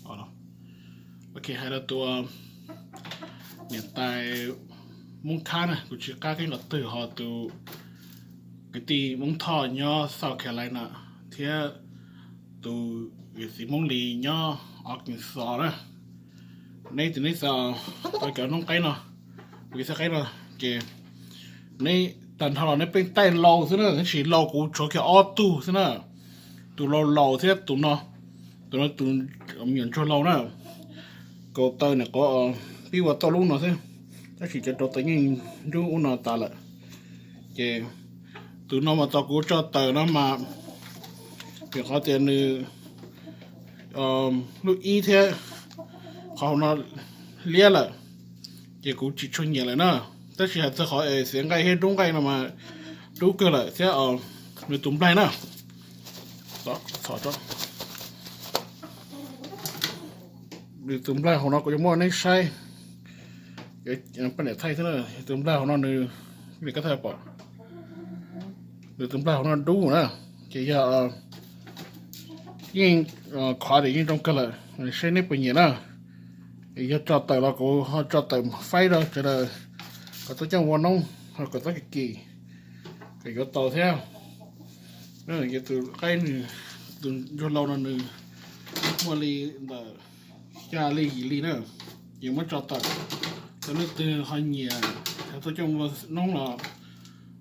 Ok, hais rau tus niam tais Hmoob Khab na, kuv tsis qab qeeb qhov twg, ho tus kwv tij Hmoob Thoj nyob South Carolina na, thiab tus yawm txiv Hmoob Lis nyob Arkansas na. Neb tus neb xav tau cov noob qaib no, kuv xav qaib no, ces neb tag nrho los neb pheej taij laus xwb na, tab sis laus kuv tshuav kiag ob tug xwb na. Tus laus laus thiab tus no, tus no tus me nyuam ntsuag laus na. Kaus taws nim qhuav pib ua tau lub no xwb, tab sis cov rau taws yeej nrub ub no tas lawm. Ces tus no mas tau kuv tso taws no mas vim qhov tias nws lub ib thiab qhov hauv no liab lawm, ces kuv tsis tshua nyiam lawm na. Tab sis hais txog qhov es xiav nqaij thiab dub nqaij no mas dub kawg lawm thiab. Nws tus nplaig na, nws tus nplaig hauv no kuv yuav muab neb saib, poj niam thaij xwb na. Tus nplaig hauv no nws, li koj thaij pom, nws tus nplaig hauv no dub na, ces yog yeej, qhov tias yeej zoo kawg lawm, saib neb puas nyiam na. Yog tso tawm los kuv ho tso tawm faib rau sawv daws kom tau coj ua noob, ho kom txhob kim, kom yuav tau thiab. Yog tus qaib, tus ntsuag laus no nws muaj li ntawm xya li yim li na, ces muab tso tawm. Yog leej twg ho nyiam, yog tau coj ua noob los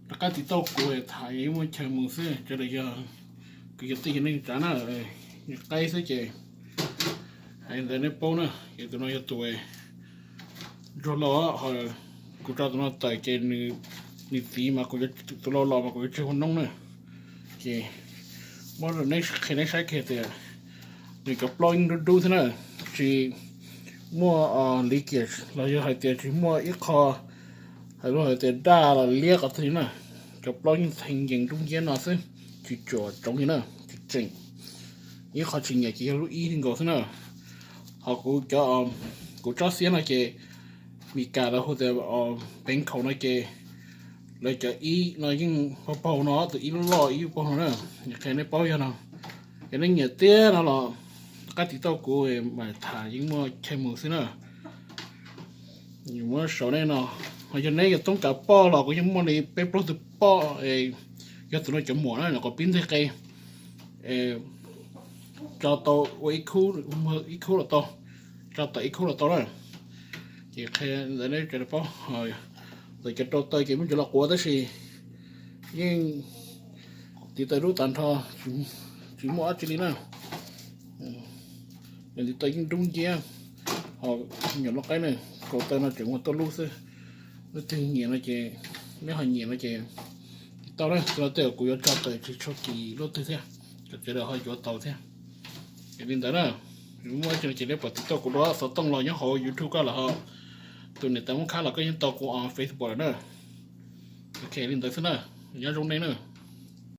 rov qab tiv tauj kuv tham, yeej muaj chaw mus xwb, sawv daws yog kwv yog tij yog neej tsa na, nws qaib xwb ces hais ntawd neb paub na. Ces tus no yog tus ntsuag laus, ho kuv tso tus no tawm ces nws txiv mas kuv, tus laus laus mas kuv yuav tseg ua noob na. Ces muab rau neb qhia neb saib kiag tias nws cov plaub yeej dub dub thiab na, tsis muaj li kiam los yog hais tias tsis muaj ib qho hais lus hais tias daj los liab qhov twg li na. Cov plaub yeej txheem yees dub nciab no xwb, tsis tsuam tsoov li na, tseem tseem. Ib qho tsis nyiam ces yog lub ib nkaus xwb na. Ho kuv cov, kuv tsob xiab no ces Mis Kas lawv hu tias peev khaum no ces lawv cov ib no yeej paug paug no, tus ib loj loj ib paug no na. Qhia nej paub yog no, yog nej nyiam tiag no los rov qab tiv tauj kuv mam tham, yeej muaj chaw mus xwb na. Muab sau nej no, ho yog neb yuav toob kas poj los kuv yeej muaj li peb plaub tug poj, yog tus no cov muam na, nyuam qhuav pib nteg qe, tso tau ua ib khub, ib khub los tau, tso tawm ib khub los tau na. Ces qhia ntawd neb paub, txawm cov rau taw ces muab cov los quav tab sis yeej tiv taw dub tag nrho, tsis muaj dab tsi li na. Tiv taw yeej dub nciab, ho nyuam loj qaib na, kaus taw no tseem ua tuaj lub xwb. Leej twg nyiam no ces, neb ho nyiam no ces tau na, tus no tej zaum kuv yuav tso tawm tsis tshua kim lub twg thiab, kom sawv daws ho yuav tau thiab. Ces li ntawd na, muaj dab tsi no ces neb pom tiv tauj kuv dua xov tooj los nyob hauv YouTube koj los ho, tus niam tais Hmoob Khab los koj yeej tau kuv Facebook lawm na. Ok, li ntawd xwb na, nyob zoo nej na.